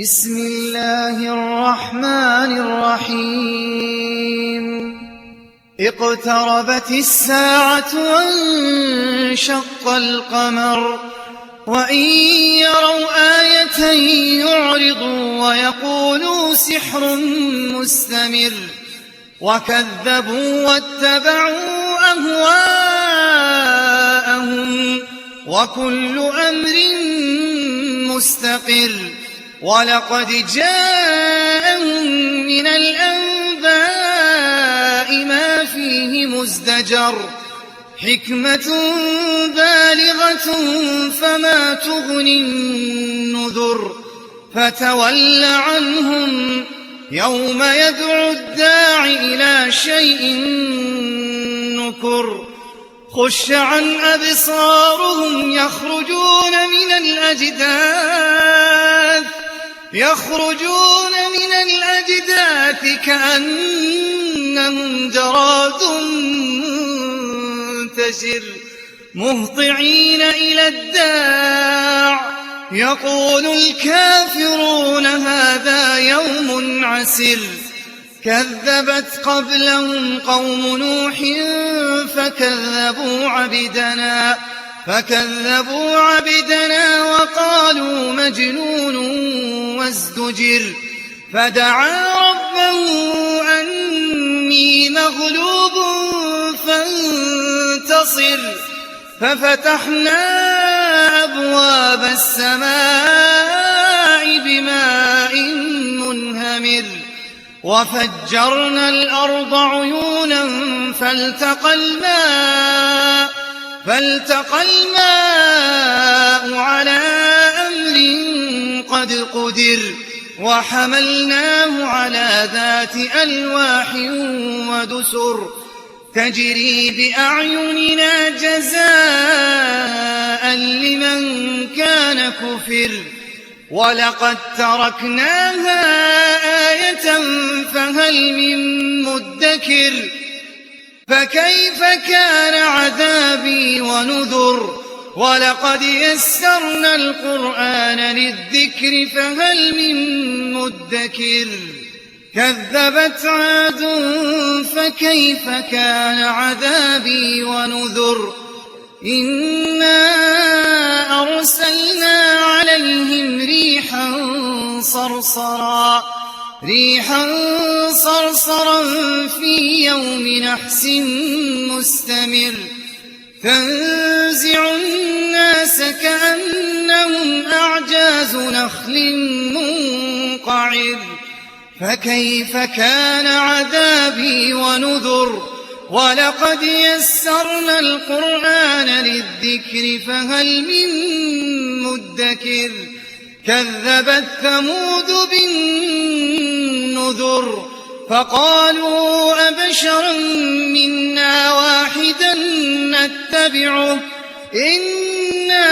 بسم الله الرحمن الرحيم اقتربت الساعة وانشق القمر وإن يروا آية يعرضوا ويقولوا سحر مستمر وكذبوا واتبعوا أهواءهم وكل أمر مستقر ولقد جاءهم من الأنباء ما فيه مزدجر حكمة بالغة فما تغني النذر فتول عنهم يوم يدعو الداع إلى شيء نكر خش عن أبصارهم يخرجون من الأجداث كأنهم جراد منتشر مهطعين إلى الداع يقول الكافرون هذا يوم عسر كذبت قبلهم قوم نوح فكذبوا عبدنا وقالوا مجنون وازدجر فدعا ربه أني مغلوب فانتصر ففتحنا أبواب السماء بماء منهمر وفجرنا الأرض عيونا فالتقى الماء على أمر قد قدر وحملناه على ذات ألواح ودسر تجري بأعيننا جزاء لمن كان كفر ولقد تركناها آية فهل من مدكر فكيف كان عذابي ونذر ولقد يسرنا القرآن للذكر فهل من مدكر كذبت عاد فكيف كان عذابي ونذر إنا أرسلنا عليهم ريحا صرصرا في يوم نحس مستمر تنزع الناس كأنهم أعجاز نخل منقعر فكيف كان عذابي ونذر ولقد يسرنا القرآن للذكر فهل من مدكر كذبت ثمود بالنذر فقالوا أبشرا منا واحدا نتبعه إنا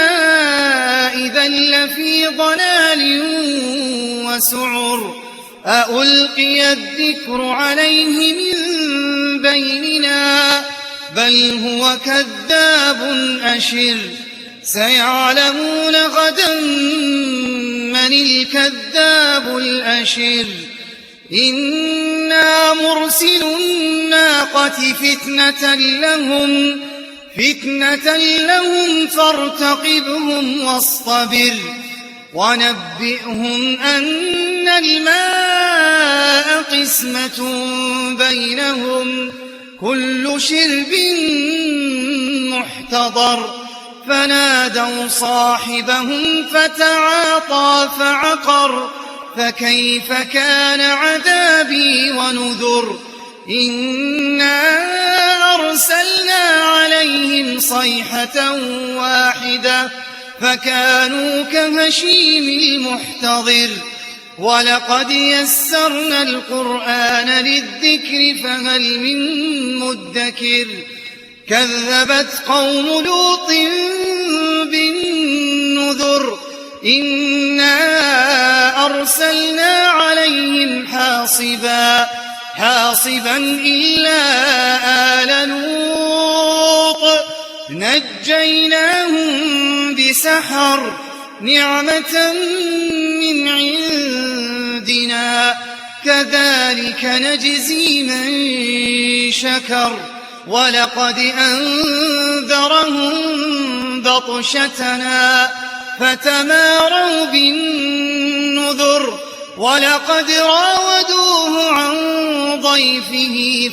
إذا لفي ضلال وسعر أألقي الذكر عليه من بيننا بل هو كذاب أشر سيعلمون غدا من الكذاب الأشر إنا مرسل الناقة فتنة لهم فارتقبهم واصطبر ونبئهم أن الماء قسمة بينهم كل شرب محتضر فنادوا صاحبهم فتعاطى فعقر فكيف كان عذابي ونذر إنا أرسلنا عليهم صيحة واحدة فكانوا كهشيم المحتضر ولقد يسرنا القرآن للذكر فهل من مدكر كذبت قوم لوط بالنذر إنا أرسلنا عليهم حاصبا إلا آل لوط نجيناهم بسحر نعمة من عند كذلك نجزي من شكر ولقد أنذرهم بطشتنا فتماروا بالنذر ولقد راودوه عن ضيفه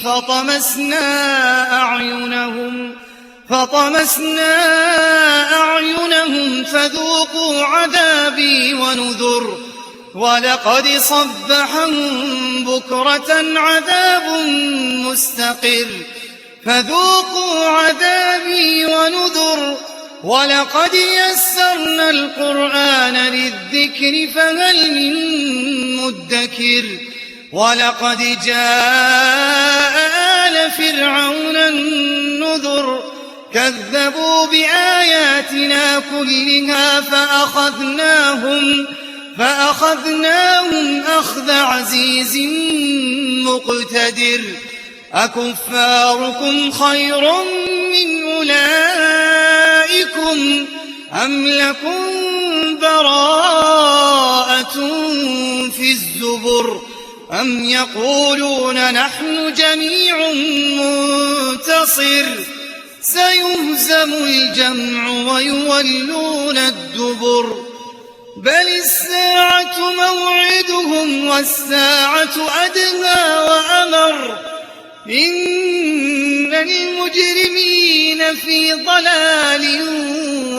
فطمسنا أعينهم فذوقوا عذابي ونذر ولقد صبحهم بكرة عذاب مستقر فذوقوا عذابي ونذر ولقد يسرنا القرآن للذكر فهل من مدكر ولقد جاء آل فرعون النذر كذبوا بآياتنا كلها فأخذناهم أخذ عزيز مقتدر أكفاركم خير من أولئكم أم لكم براءة في الزبر أم يقولون نحن جميع منتصر سيهزم الجمع ويولون الدبر بل الساعة موعدهم والساعة أدهى وأمر إن المجرمين في ضلال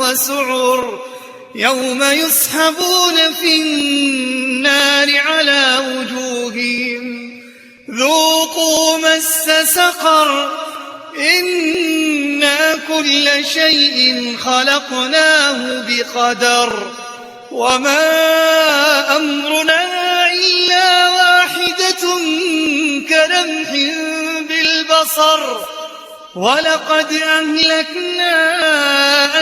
وسعر يوم يسحبون في النار على وجوههم ذوقوا مس سقر إنا كل شيء خلقناه بقدر وما أمرنا إلا واحدة كلمح بالبصر ولقد أهلكنا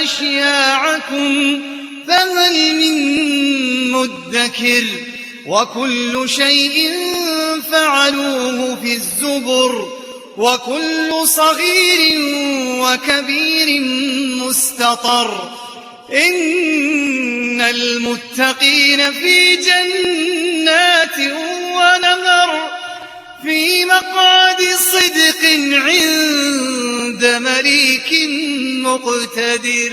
أشياعكم فهل من مدكر وكل شيء فعلوه في الزبر وكل صغير وكبير مستطر إن المتقين في جنات ونهر في مقعد صدق عند مليك مقتدر.